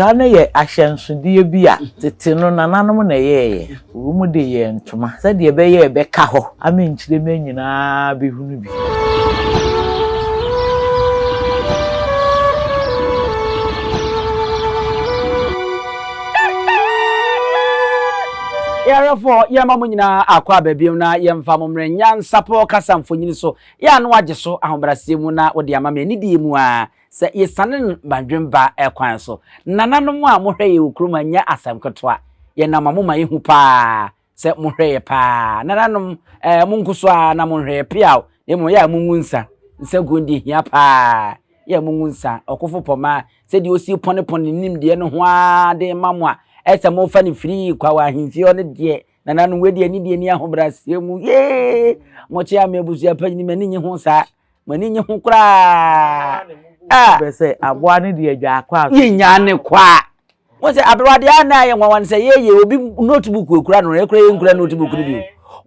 Adinkra no yɛ ahyɛnsodeɛ bi a tete no nananom na ɛyɛeɛ. Wɔde yɛɛ ntoma sɛdeɛ ɛbɛyɛ a ɛbɛka hɔ ama nkyirimma nyinaa bɛhunu bi. Yɛhwɛfoɔ, yɛma mo nyinaa akɔ aba bio na yɛmfa mo mmerɛ nyansapɔ kasa mfonini so. Yɛ a na wagye so ahobrɛaseɛ mu na wode ama me anidie mu ara sɛ yɛsiane no badwemba kwan so. Nananom a mohwɛ yɛn wɔ kurom ha nyɛ asɛm ketewa. Yɛnam a moma yɛhu paa sɛ mohwɛ yɛ paa. Nananom, eh, monko so ara na monhwɛ yɛ peaw, na mmom yɛ a mongu nsa. Nsa guo no deɛ hia paa. Yɛ a mongu nsa. Ɔkofo pɔma, sɛdeɛ ɔsi pɔnepɔne ne nimdeɛ no ho ara de ma mo a, ɛsɛ mofa no firii kwa wɔ ahemfie hɔ no deɛ, nananom, wei deɛ anidie ne ahobrɛaseɛ mu. Yee! Mokyea me abusua panyin, m'ani nnye ho saa. M'ani nnye ho koraa. Ah! Bɛ sɛ aboa no deɛ dwaa kwa a. Yɛnyaa ne kwa. Mo sɛ aberewa deɛ a na ayɛ nwanwa no sɛ yɛyɛ obi notebook ekura no ekura yɛ nkura notebook no bi o.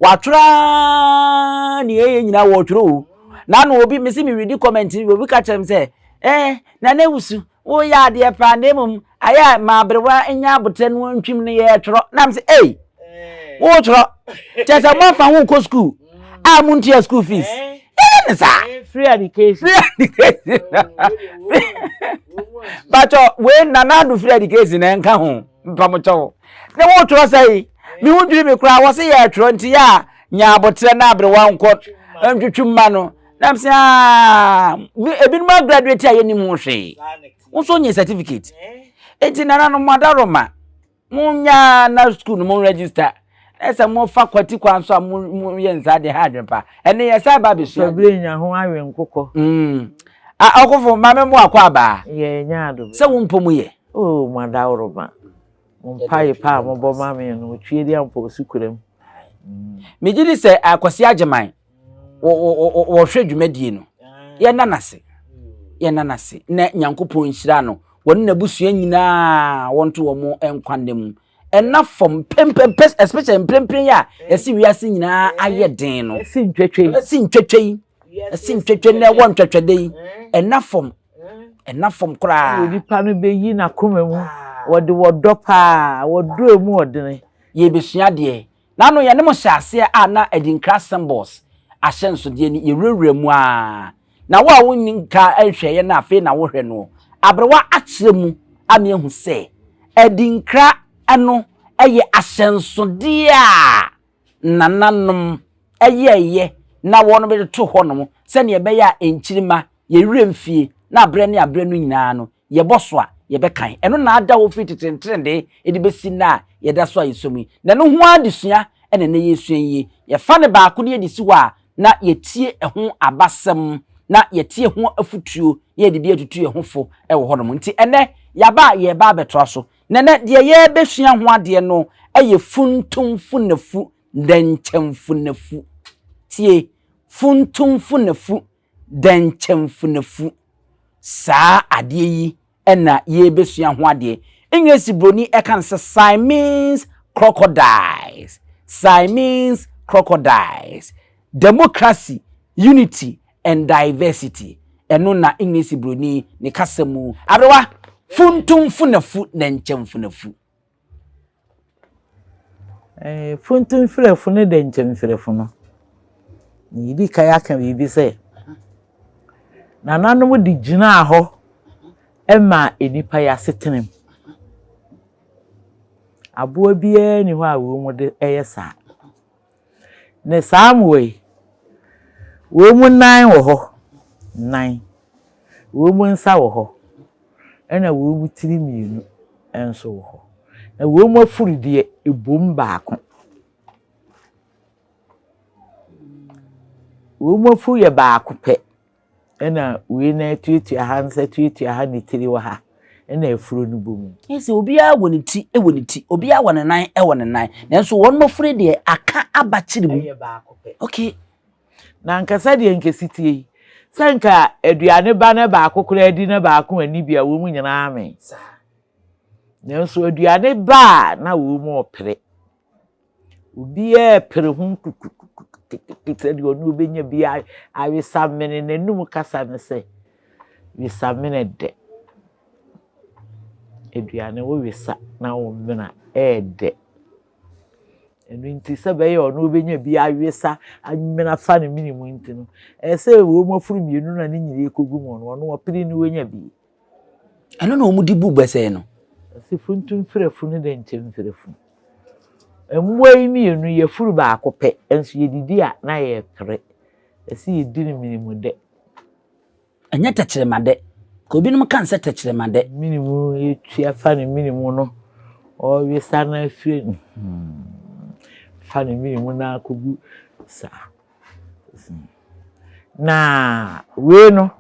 Watwerɛ ne yɛyɛ nyinaa wɔtwerɛ o. Na ano obi mesi me redi comment bi obi ka kyerɛ me sɛ eh Nana Ewusu woyɛ adeɛ paa na mmom ayɛ a ma aberewa nya abotrɛ no ntwim no yɛtwerɛ na me sɛ ei wotwerɛ kyerɛ sɛ moafa ho kɔ school a montua school fees yɛyɛ ne saa free education free education batɔ wei Nana Addo free education na ɛnka ho mpamokyɛw ne wotwerɛ sɛ yi me ho dwiri me koraa wɔ se yɛtwerɛ nti yɛ a nya abotrɛ na aberewa nkɔ ntwitwi mma no na sɛ aa ebinom agraduate a yɛnim ho hwee wo nso nyɛ certificate enti nananom adaroma monya na school no mo register ɛsɛ mofa kwati kwan so a moyɛ nsaa deɛ ha adwene pa ɛne yɛ sɛ ba abɛsua fabire nya ho awe nkokɔ mm. Ɔkofo maame mo akɔ abaa yɛ nya ado sɛ wo mpo mu yɛ oh mo adaworoma mo mpae pa a mobɔ ma me no otwie de ampa osu kura mu. Megye di sɛ Akwasi Agyeman wɔhwɛ dwumadie no yɛnna n'ase yɛnna n'ase na Nyankopɔn nhyira no wɔne n'abusua nyinaa wɔnto wɔn nkwa nna mu ɛna fam pempempe especially mprempren yi a yɛsi wiase nyinaa ayɛ den no ɛsi ntwetwe ɛsi ntwetwe yi ɛsi ntwetwe na ɛwɔ ntwetwede yi ɛna fam ɛna fam koraa. Nipa no bɛyi n'akoma mu wɔde wɔdɔ paa wɔdɔ emu ɔdene. Yɛbɛsua adeɛ N'ano yɛne mo hyɛ aseɛ a na adinkra symbols ahyɛnsodeɛ ni yɛwurawura mu ara na wo a wonni nka nhwɛeɛ no afei na wohwɛ noɔ. Aberewa akyerɛ mu ama yɛahu sɛ adinkra no yɛ ahyɛnsodeɛ a nananom yɛeɛ na wɔde to hɔnom sɛdeɛ ɛbɛyɛ a nkyirimma yɛn werɛ mfie na aberɛ ne aberɛ no nyinaa no yɛbɔ so a, yɛbɛkan. Ɛno na ada hɔ firi tete nteredee de bɛsi nnɛ a yɛda so a yɛsɔ mu yi. Na ɛno ho adesua na ɛnnɛ yɛresua yi. Yɛfa no baako na yɛde si hɔ a, na yɛtie ɛho abasɛm, na yɛtie ho afotuo, na yɛde bi atutu yɛn ho fo wɔ hɔnom. Nti ɛnnɛ, yɛaba a yɛreba abɛtoa so. Na ɛnnɛ, deɛ yɛrebɛsua ho adeɛ no yɛ funtumfunafu, dɛnkyɛmfunafu. Tie, funtumfunafu, dɛnkyɛmfunafu. Saa adeɛ yi na yɛrebɛsua ho adeɛ. Englesi buroni ɛka no sɛ Siamese crocodiles. Siamese crocodiles. Democracy, unity and diversity. Ɛno na Englesi buroni ne kasa mu. Aberewa, funtumfunafu dɛnkyɛmfunafu. Funtumfirafo ne dɛnkyɛmfirafo no, yɛdi kan aka biribi sɛ, nananom de gyinaa hɔ maa nnipa yi asetena mu. Aboa biara nni hɔ a wɔde yɛ saa. Ne saa mmoa yi, wɔn nan wɔ hɔ, nan, wɔn nsa wɔ hɔ, ɛna wɔn tiri mmienu nso wɔ hɔ. Na wɔn afuru deɛ, ɛbom baako. Wɔn afuru yɛ baako pɛ. Ɛna wei nan tuatua ha, nsa tuatua ha, ne tiri wɔ ha, ɛna afuro no bɔ mu. Kyerɛ sɛ obiara wɔ ne ti wɔ ne ti, obiara wɔ ne nan wɔ ne nan, nanso wɔn afuru deɛ aka aba kyere mu. Ɛyɛ baako pɛ. Okay. Na anka sɛdeɛ nka ɛsi teɛ yi, sɛ nka aduane ba na baako koraa di na baako anni bi a, wɔn nyinaa amee. Saa. Nanso aduane ba a na wɔn repere. Obiara repere ho kukukuku sɛdeɛ ɔno ɔbɛnya bi awesamene n'anum kasa no sɛ wesamene dɛ. Aduane wo wesa na wo mena ɛɛdɛ. Ɛno nti sɛ ɛbɛyɛ a ɔno ɔbɛnya bi awesa amena afa ne mene mu nti no, ɛsɛ sɛ wɔn afuru mmienu na ne nyinaa kɔgu mu no, ɔno ɔpene ne wɔnya bi. Ɛno na wɔde bu bɛsɛe no. Ɔse funtum mfiri ne dɛnkyɛm mfiri funu. Mmoa yi mmienu yɛfuru baako pɛ, nso yɛdidi a na yɛpere. Ɛsɛ yɛdi no mene mu dɛ. Ɛnyɛ tɛkyerɛma dɛ. Ka obinom ka nsɛ tɛkyerɛma dɛ. Mene mu yɛtua fa ne mene mu no, ɔwesa no afiri no fa ne mene mu no akɔgu saa. Na wei no,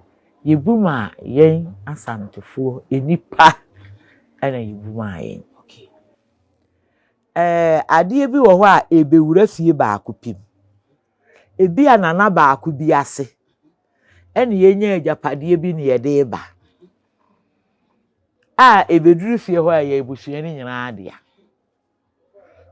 yɛbu maa yɛn Asantefoɔ, nnipa ɛna yɛbu maa yɛn. Ɛɛ adeɛ bi wɔ hɔ a ɛbɛwura fie baako pɛ mu. Ebi a nana baako bi ase ɛna yɛnya agyapadeɛ bi na yɛde ba a ɛbɛduru fie hɔ a ɛyɛ abusua no nyinaa dea.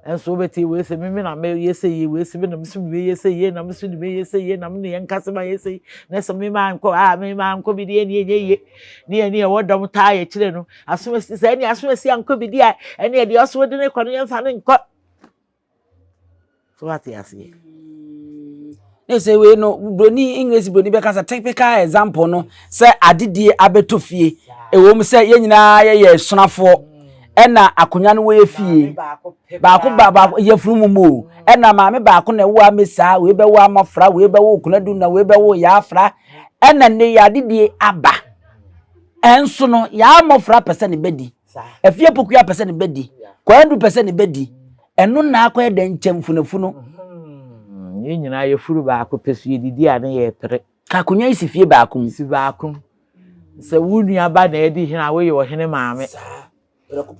Nso wobɛte wei sɛ meme na meyɛ sɛ yie, wei sɛ me na me so meyɛ sɛ yie, na me so meyɛ sɛ yie, na me ne yɛn nkasa ma yɛ sɛ yie, na sɛ me ma nkɔ a me ma nkɔ bi deɛ ɛne ɛnyɛ yie, ne yɛn ne yɛwɔ dɔm taa yɛ kyerɛ no, asomasi sɛ ɛne asomasi ankɔ bi deɛ ɛne ɛdeɛ ɔso de ne kɔ no yɛmfa no nkɔ. So wate aseɛ? Ne sɛ wei no broni English broni bɛka sɛ typical example no sɛ adedie abɛtɔ fie ɛwɔ mu sɛ yɛn nyinaa yɛyɛ asunafoɔ ɛna akonnwa no wɔyɛ fie baako ba baako yɛfunu mu mu o ɛna maame baako na ɛwɔ amesa wei bɛwɔ amɔfra wei bɛwɔ kunadu na wei bɛwɔ yaafra ɛna ne yɛ adedie aba ɛnso no yaa mmɔfra pɛ sɛ ne bɛdi Afie Pokuya pɛ sɛ ne ba di. Kwadu pɛ sɛ ne ba di. Ɛno na akɔyɛ dɛn nkyɛmfunafunu. Hmm, yɛn nyinaa yɛfuru baako pɛ so yɛdidi a ne yɛpere. Ka akonnwa yi si fie baako mu. Si baako mu. Sɛ wo nua ba na adi hene a woyɛ ɔhene maame.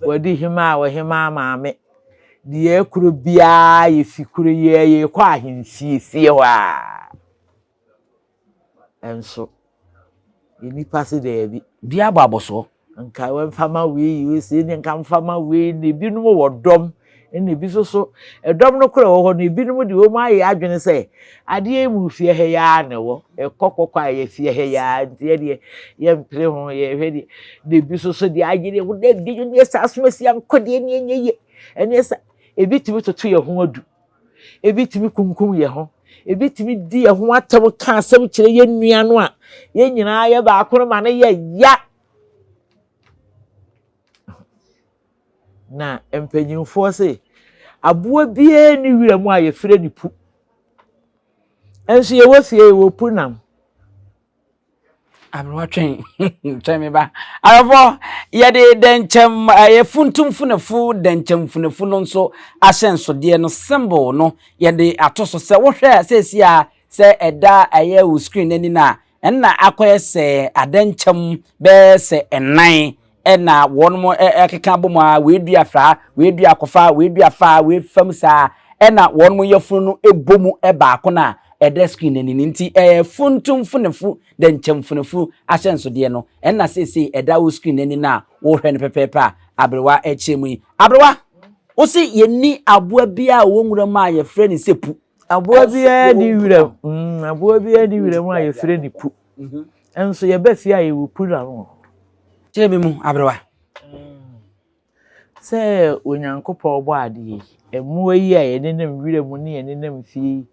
Wadi hema a ɔhemaa maame. Deɛ kuro biara yɛfi kuro yi yɛkɔ ahemfie fie hɔ a. Nso, nnipa se daabi. Dua abɔ abɔsoɔ. Nka wɔmfa ma wei, wei sei ne nka mfa ma wei, na ebinom wɔ dɔm, ɛna ebi nso so, ɛdɔm no kora wɔ hɔ no, ebinom de wɔn ayɛ adwene sɛ, adeɛ yi mu fie ha yi ara na ɛwɔ, ɛkɔ kɔkɔ a ɛyɛ fie ha yi ara, nti yɛ deɛ yɛmpere ho, yɛhwɛ deɛ, na ebi nso so deɛ ayere ho, dɛ bi ne saa asomasi ankɔ deɛ ne ɛnyɛ yie, ɛne sa, ebi tumi toto yɛn ho adu. Ebi tumi kunkum yɛn ho. Ebi tumi di yɛn ho atɛm ka asɛm kyerɛ yɛn nua no a yɛn nyinaa yɛ baako no ma no yɛ ya. Na mpanyinfoɔ se aboa biara ni wira mu a yɛfrɛ no pu. Nso yɛwɔ fie yɛwɔ pu nam. Aberewa twɛn twɛn me ba. Awɛfoɔ yɛde dɛnkyɛm ɛyɛ funtumfunefo dɛnkyɛmfunefo no nso ahyɛnsodeɛ no symbol no yɛde ato so sɛ wohwɛ a seesie a sɛ ɛda ɛyɛ wo screen n'ani no a ɛnna akɔyɛ sɛ adɛnkyɛm bɛyɛ sɛ ɛnan ɛna wɔn ɛkeka abɔ mu a wei dua fra wei dua kɔfa wei dua fa wei fam saa ɛna wɔn yafunu no ɛbɔ mu ɛbaako no a ɛda screen n'ani no nti ɛyɛ funtumfunefo dɛnkyɛmfunefo ahyɛnsodeɛ no ɛna seesei ɛda wo screen n'ani no a wɔrehwɛ no pɛpɛɛpɛ a aberewa ɛkyerɛ mu yi. Aberewa, wo se yɛnni aboa biara a ɔwɔ nwura mu a yɛfrɛ no sɛ pu. Aboa biara ni nwura mu, aboa biara ni nwura mu a yɛfrɛ no pu. Nso yɛba fie a yɛwɔ pu na wɔ hɔ. Kyerɛ me mu, aberewa. Sɛ Onyankopɔn bɔ adeɛ yi, mmoa yi a yɛnenam nwura mu ne yɛnenam fie yi,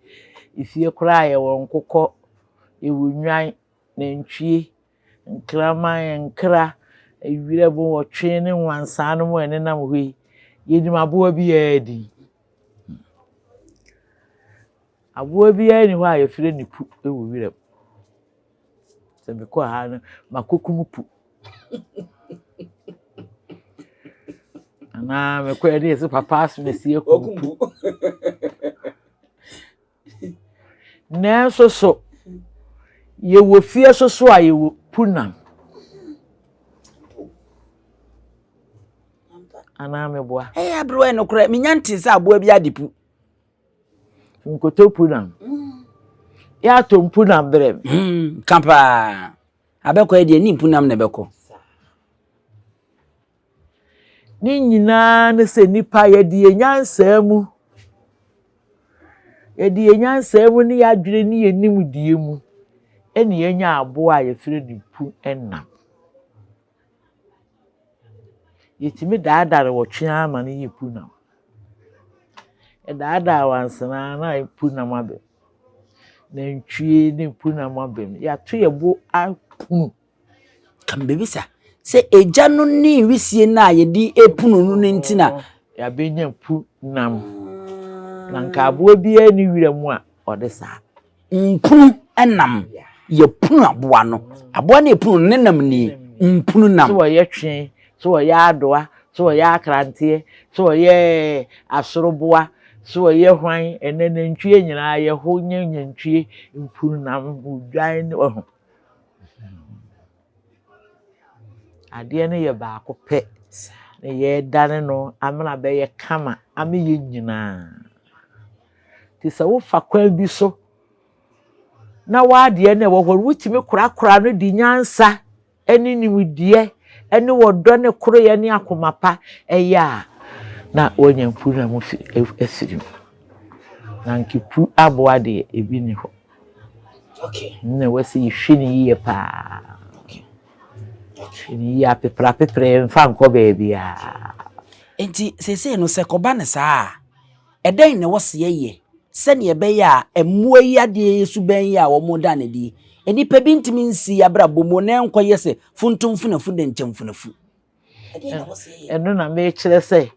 efie koraa yɛwɔ nkokɔ, yɛwɔ nnwan, nantwie, nkraman, nkra, nwura mu ɔtwe ne nwansaa no mu a ɛnenam hɔ yi, yɛnim aboa biara din. Aboa biara nni hɔ a yɛfrɛ no pu wɔ nwura mu. Sɛ mekɔ ha no, makɔkum pu. Anaa mekɔ ɛne yɛsɛ papa asomasi akum pu. Nanso so yɛwɔ fie so so a yɛwɔ pu nam. Anaa meboa. Ɛyɛ aberewa yɛ nokorɛ menya ntee sɛ aboa bi ade pu. Nkoto pu nam. Yɛatɔ mpu nam brɛ me. Hmm, ka paa. Abɛkɔ yɛ deɛ ne mpu nam na ɛbɛkɔ. Ne nyinaa ne sɛ nipa yɛde yɛn nyansaa mu yɛde yɛn nyansaa mu ne yɛn adwene ne yɛn nimdeɛ mu ɛna yɛanya aboa a yɛfrɛ no pu nam. Yɛtumi daadare wɔtwe ara ma no yɛ punam. Yɛdaadaa wansena na punam aba mu. Nantwie ne punam aba mu. Yɛato yɛn bo apunu. Ka mebisa sɛ egya no ne wisie no a yɛde epunu no no nti na. Yɛabɛnya punam. Na nka aboa biara nni wira mu a ɔde saa. Mpunu nam. Yɛpunu aboa no. Aboa no yɛpunu no ne nam nie. Mpunu nam. Sɛ ɔyɛ twe, sɛ ɔyɛ adoa, sɛ ɔyɛ akranteɛ, sɛ ɔyɛ asoroboa, sɛ ɔyɛ hwan, ɛnɛ nantwie nyinaa yɛho nyɛ nantwie mpunu nam, odwan ne wahu. Adeɛ no yɛ baako pɛ na yɛredane no amena bɛyɛ kama ama yɛn nyinaa. Nti sɛ wofa kwan bi so na w'adeɛ no a ɛwɔ hɔ no wotumi korakora no de nyansa ne nimdeɛ ne ɔdɔ ne koroyɛ ne akoma pa yɛ a, na woanya mpunam afiri mu. Na nkepu aboa deɛ ebi nni hɔ. Okay. Na ɛwɔ sɛ yɛhwɛ no yie paa. Hwɛ no yie apeprapepre mfa nkɔ baabiara. Nti seesei no sɛ kɔba no saa a, Ɛdɛn na ɛwɔ sɛ yɛyɛ sɛnea ɛbɛyɛ a mmoa yi adeɛ yi suban yi a wɔda no adi yi, nnipa bi ntumi nsi yɛn abrabɔ mu na ɛnkɔyɛ sɛ funtumfunafu ne nkyɛmfunafu? Ɛdeɛn na ɛwɔ sɛ yɛyɛ? Ɛno na mekyerɛ sɛ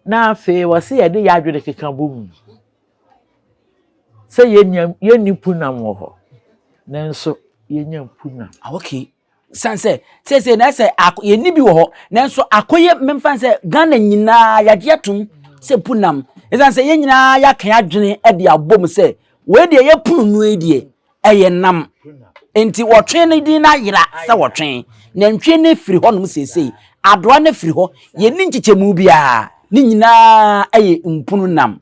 na afei wɔ sɛ yɛde yɛn adwene keka bɔ mu sɛ yɛnni punam wɔ hɔ nanso yɛnya punam. Ah, okay. San sɛ seesei na ɛsɛ akɔ yɛnni bi wɔ hɔ nanso akɔyɛ memfa sɛ Ghana nyinaa yɛagye atom sɛ punam ɛsiane sɛ yɛn nyinaa yɛaka yɛn adwene de abom sɛ wei deɛ yɛpono no yi deɛ ɛyɛ nam nti wɔtwe no din no ayera sɛ wɔtwe nantwie no firi hɔnom seesei adoa no firi hɔ yɛnni nkyekyɛmu biara ne nyinaa ɛyɛ mpunu nam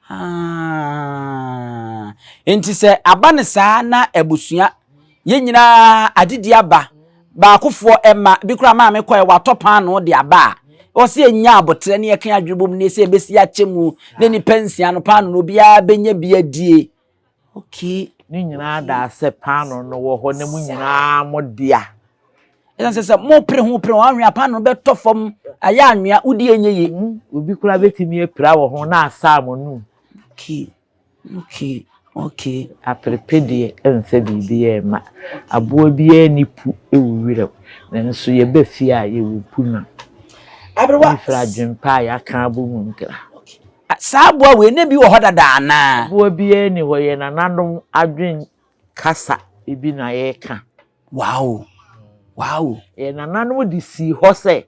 Ah, nti sɛ aba no saa na abusua yɛn nyinaa adedi aba baakofoɔ ɛma bi koraa maame kɔɛ watɔ paano de aba a ɔsɛ yɛnya abotrɛ ne yɛka adwene bom ne sɛ yɛbɛsi akyɛ mu ne nipa nsia no paano no obiara bɛnya bi adie okay. Ne nyinaa daa sɛ paano no wɔ hɔ na mo nyinaa mo dea. Ɛsiane sɛ sɛ mopere ho pere ho anwea paano no bɛtɔ fam ayɛ anwea wodi ɛnyɛ yie. Hmm, obi koraa bɛtumi apira wɔ ho na asa mo num. Okay, okay, okay. Aperepe deɛ ɛmfa biribiara mma. Aboa biara nni pu wɔ wiram, nanso yɛba fie a yɛwɔ pu nam. Aberewa. Mfiri adwempa a yɛaka abɔ mu nkra. Saa aboa wei na bi wɔ hɔ dada anaa? Aboa biara nni hɔ, yɛn nananom adwen kasa bi na yɛreka. Wow! Wow! Yɛn nananom de sii hɔ sɛ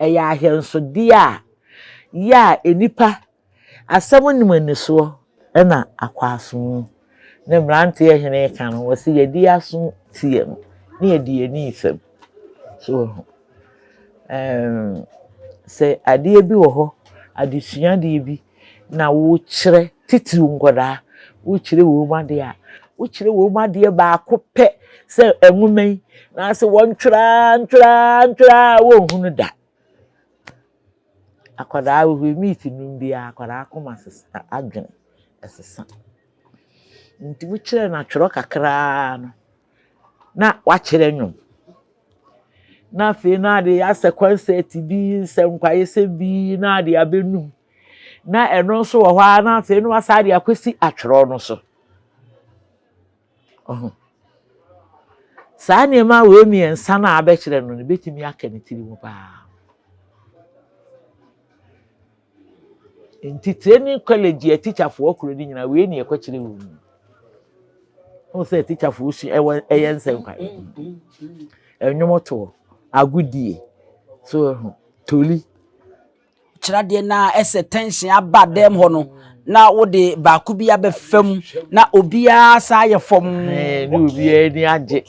ɛyɛ ahwɛnsodeɛ a yɛ a nnipa asɛm nnim anisoɔ na akwaso ne mmeranteɛ hene reka no, wɔse yɛde aso tie no na yɛde yɛn ani fam. So wahu? Ɛɛm, sɛ adeɛ bi wɔ hɔ, adesua adeɛ bi na wokyerɛ titiriw nkwadaa, wokyerɛ wɔn adeɛ a, wokyerɛ wɔn adeɛ baako pɛ sɛ nwoma yi, anaasɛ wɔntwerɛ ara ntwerɛ ara ntwerɛ ara wɔnhunu da. Akwadaa wohwie meat nom biara, akwadaa akoma sesa, adwene ɛsesa. Nti wokyerɛ no atwerɛ kakraa no, na wakyerɛ nnwom. Na afei na ade asɛ kɔnsɛt bi, nsɛnkwayɛsɛm bi na ade abɛnum. Na ɛno nso wɔ hɔ ara na afei na wasan de akɔsi atwerɛ no so. Ɔho. Saa nneɛma wei mmiɛnsa no a abɛkyerɛ no no bɛtumi aka ne tiri mu paa. Nti training college yɛ tikyafoɔ koro no nyinaa wei ne ɛkɔkyerɛ wɔ mu. Wohu sɛ tikyafoɔ sua ɛwɔ ɛyɛ nsɛnkwaeɛ. Ɛnwomtoɔ, agodie, so ɛho, toli. Kyerɛ adeɛ na ɛsɛ tension aba dɛm hɔ no na wode baako bi abɛfa mu na obiara san ayɛ fam. Ne obiara ani agye.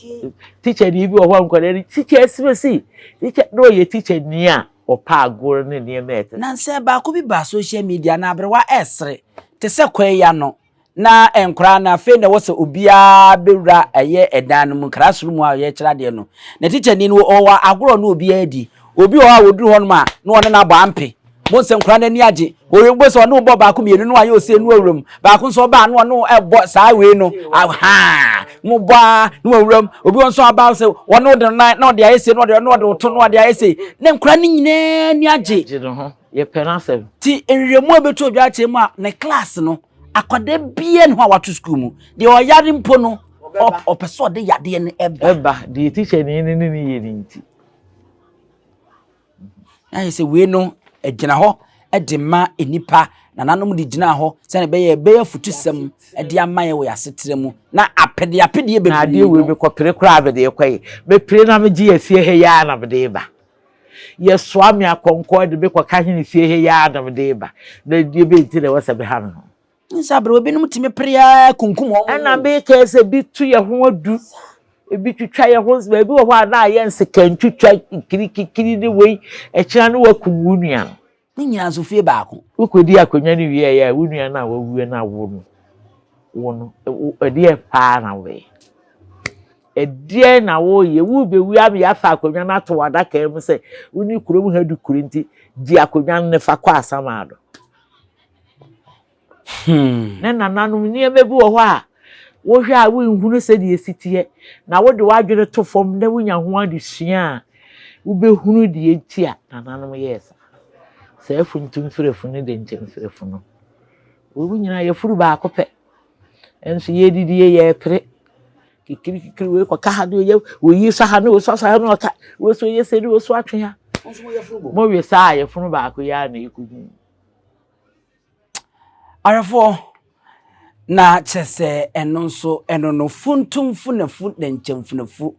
Tikya ni bi wɔ hɔ a nkwadaa ni tikya asimasi tikya na ɔyɛ tikya ni a ɔpɛ agorɔ ne nneɛma a ɛte. Nansɛ baako bi baa social media na aberewa ɛresere te sɛ kwae yi ano na nkwadaa no afei na ɛwɔ sɛ obiara bɛwura ɛyɛ ɛdan no mu classroom mu a yɛkyerɛ adeɛ no na tikyani no ɔwɔ agorɔ no obiara di obi wɔ hɔ a wɔduru hɔnom a na ɔne no abɔ ampe mo sɛ nkwadaa no ani agye wɔyɛ bɔ sɛ ɔne bɔ baako mmienu no ayɛ ose no awura mu baako nso ɔbaa no ɔne ɛbɔ saa wei no ahaa Mo bɔ a na wawura mu. Obi wɔ nso aba sɛ wɔne wode nan na ɔde ayɛ sei na ɔde na ɔde woto na ɔde ayɛ sei. Na nkwadaa no nyinaa ani agye. Gye ne ho. Yɛpɛ n'asɛm. Ti nhwehwɛmu a ɛbɛto odwa akyerɛ mu a ne class no akwadaa biara ne hɔ a wato sukuu mu. Deɛ ɔyare mpo no ɔpɛ sɛ ɔde yadeɛ no ɛba. Ɛba deɛ tikyani no ne ne yɛ no nti. Na ayɛ sɛ wei no gyina hɔ de ma nnipa, nananom de gyinaa hɔ sɛnea ɛbɛyɛ ɛbɛyɛ afutusɛm de ama yɛn wɔ yɛn asetena mu. Na apedeapedeɛ bebree Na adeɛ wei mekɔpere koraa mede rekɔ yi, mepere na megye afie ha yi ara na mede reba. Yɛsoa me akɔnkɔn de me kɔka hene fie ha yi ara na mede reba. Na deɛ bɛn nti na ɛwɔ sɛ meha me ho? Nsa aberewa binom tumi pere ara kunkum wɔn. Ɛna meka sɛ bi to yɛ ho adu, ebi twitwa yɛ ho, baabi wɔ hɔ a na ayɛ nsekantwitwa kirikikiri ne wei, ɛkyena ne wakum wo nua no. Ne nyinaa nso fie baako. Wokɔdi akonnwa no wieeɛ a, wo nua no a wawuo no a wo no, wo no, ɛdeɛ paa na wobɛyɛ? Ɛdeɛn na woreyɛ? Worebɛwu ama yɛafa akonnwa no ato w'adaka mu sɛ wo ne kurom ha di kuro nti, gye akonnwa no fa kɔ asamado. Hmm. Ne nananom, nneɛma bi wɔ hɔ a wohwɛ a wonhunu sɛdeɛ ɛsi teɛ, na wode w'adwene to fam na wonya ho adesua a, wobɛhunu deɛ nti a nananom yɛɛ saa. Saa funtumfirefo ne denkyemfirefo no, wɔn nyinaa yɛfuru baako pɛ. Nso yɛdidie yɛrepere. Kikirikikiri wei kɔka ha ne oyɛ oyi sɔ ha ne osɔ ha ne ɔka wei so yɛ sɛ ne oso atwe ha. Mowe saa a yɛfunu baako yi ara na ɛkɔgu. Awerɛfoɔ, na kyerɛ sɛ ɛno nso ɛno no funtumfunafu dɛnkyɛmfunafu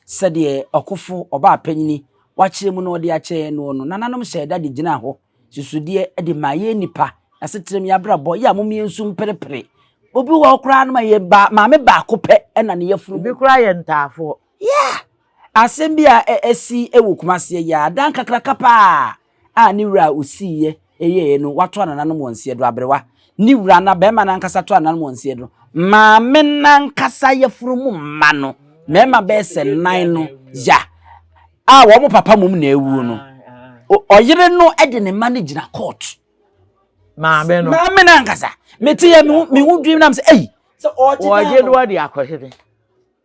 sɛdeɛ ɔkofo ɔbaa panyini wakyerɛ mu na ɔde akyerɛ yɛn noɔ no nananom hyɛɛ da de gyinaa hɔ susudeɛ de maa yɛn nnipa asetenam yɛn abrabɔ yɛ a mom yɛn nsu mperepere obi wɔ hɔ koraa no ma yɛ ba maame baako pɛ ɛna ne yafunu Ebi koraa yɛ ntaafoɔ. Yeah! Asɛm bi a asi wɔ Kumasi yi a, dan kakraka paa a ne wura a osiiɛ yɛeɛ no, wato anananom wɔ nseɛ do, aberewa. Ne wura no, barima no ankasa to anananom wɔ nseɛ do. Maame no ankasa yafunu mu mma no, mmarima bɛyɛ sɛ nnan no, ya, a wɔn papa mmom na awuo no, ɔyere no de ne mma no gyina court. Maame no. Maame no ankasa. Mete yɛ, me ho dwirim nam sɛ, ei, sɛ ɔgye no ɔde akɔhye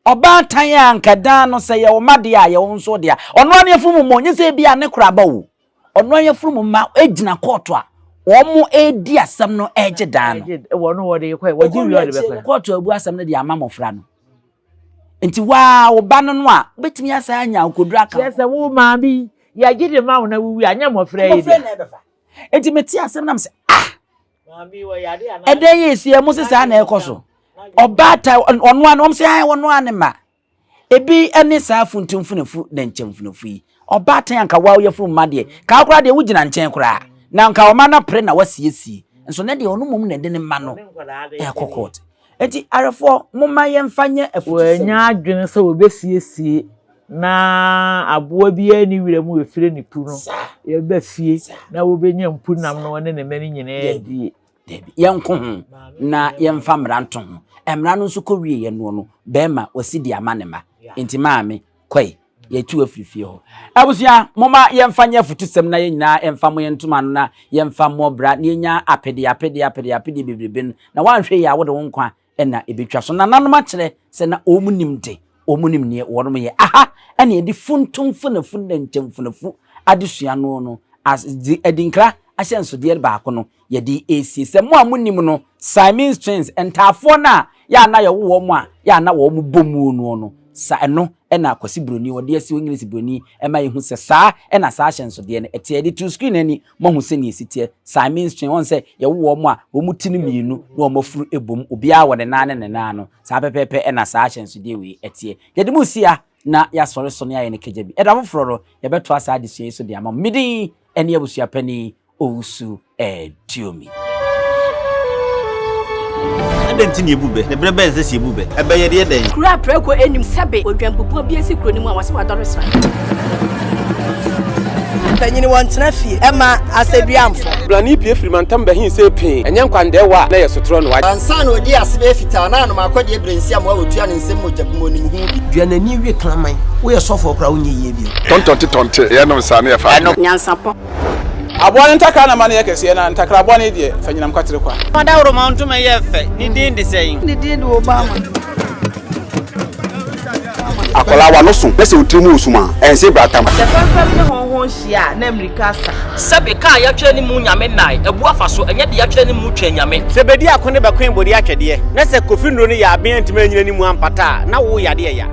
Ɔbaatan a anka daa no sɛ yɛwo mma deɛ a yɛwo nso dea. Ɔno ara ne yafunu mu mma, ɔnyɛ sɛ ebia ne kora ba o. Ɔno ara yafunu mu mma gyina kɔɔto a wɔn redi asɛm no regye dan no. Wɔn wɔde kɔ, wɔgye wie ɔde bɛkɔ. Kɔɔto abu asɛm no de ama mmɔfra no. Nti waa wo ba no no a, wobɛtumi asan anya akokoduru aka. Kyerɛ sɛ wo maame yi, yɛgye de ma wo na wowie a, nyɛ mmɔfra yi dea. Mmɔfra na ɛbɛfa. Nti mete asɛm nam sɛ ah! Ɛdɛn yɛ esi ɛmo sɛ saa na ɛkɔ so. Ɔbaatan ɔno ano wɔn sɛ ayɛ ɔno ano ma. Ebi ne saa funtumfunafu na nkyɛnfunafu yi. Ɔbaatan anka wa yɛ funu mma deɛ. Kaa koraa deɛ wogyina nkyɛn koraa. Na anka ɔma no apere na wasiesie. Nso ne deɛ ɔno mmom na ɛde ne mma no ɛkɔ court. Eti arefoɔ momma yɛmfa nyɛ afutusɛm. Wɔanya adwene sɛ wɔbɛsiesie na aboa biara nni wira mu ɛfiri ne pu no yɛba fie na wɔbɛnya mpu nam no wɔne ne mma no nyinaa adie. Dabi, yɛnko ho na yɛmfa mmara nto ho. Mmara no nso kɔwieeɛ noɔ no, bɛrima wasi de ama ne mma. Enti maame, kɔe, yɛatu wo afiri fie hɔ. Abusua, momma yɛmfa nyɛ afutusɛm na yɛn nyinaa mfa mo yɛn ntoma ano na yɛmfa mmɔ bra na yɛnya apedeɛ apedeɛ apedeɛ apedeɛ bebrebe no, na woanhwɛ yie a wode wo nkwa na ɛbɛtwa so. Nananom akyerɛ sɛ na wɔn nim de, wɔn nim neɛ wɔnom yɛ. Aha na yɛde funtumfunafu ne nkyɛmfunafu adesua no no de adinkra ahyɛnsodeɛ baako no yɛde resie. Sɛ mo a monim no, Siamese twins, ntaafoɔ no a yɛ a na yɛwo wɔn a yɛ a na wɔn bɔ muo noɔ no, sa ɛno na Kwasi Broni ɔde asi hɔ English Broni ma yɛhu sɛ saa na saa ahyɛnsodeɛ no ɛteɛ. Yɛde too screen ani Moahu sɛnea esi teɛ? Siamese twin, wɔn sɛ yɛwo wɔn a, wɔn ti no mmienu na wɔn afuru bom, obiara wɔ ne nan ne ne nan ano. Saa pɛpɛɛpɛ na saa ahyɛnsodeɛ wei teɛ. Yɛde mo resi ha na yɛasɔre so na yɛayɛ no kagya bi. Ɛda foforɔ no, yɛbɛtoa saa adesua yi so de ama mo. Me din ne Abusuapanin Owusu Aduomi. Adɛn nti na yebu bɛ? Na bere bɛn na ɛsɛ sɛ yebu bɛ? Ɛbɛ yɛ deɛ dɛn? Kuro a prako nnim sɛbe odwanbubuo bi asi kuro no mu a wɔse wadɔre sran. Mpanyini wɔntena fie ɛma asɛduamfo. Blani pue firi mantam bɛhe see pee, ɛnyɛ nkwandɛɛwa a na ɛyɛ sotorɔ no wa. Ansa na ɔdii ase bɛyɛ fitaa na anom akɔdeɛ berɛnsi amoa wɔtua ne nsam mogya gu mu ɔnim ho bi. Dua n'ani we kraman. Woyɛ sɔfoɔ koraa wonyɛ yie bio. Tɔntɔnte tɔnte, yɛnom saa ne yɛfa adeɛ. Nyansapɔ. Aboa no ntakra na ma no yɛ kɛseɛ, na ntakra bɔne deɛ, fa nyinam kwatere kwa. Ɔdawuroma ntoma yɛ fɛ. Ne din de sɛn? Ne din de Obama. Akwadaa w'ano so na sɛ wo tiri mu resum a, ɛnse bratam. Sɛ fɛmfɛm ne hɔnhɔn hyia a, na mmirika asa. Sɛbe kaa yɛatwerɛ ne mu nyame nnae, abu afa so, ɛnyɛ de yɛatwerɛ ne mu twɛn nyame. Sɛ bedi ako ne bɛkoe bode atwɛdeɛ, na sɛ Kofi nnuro no yɛ aben antumi anyina ne mu ampata a, na wo yadeɛ ya.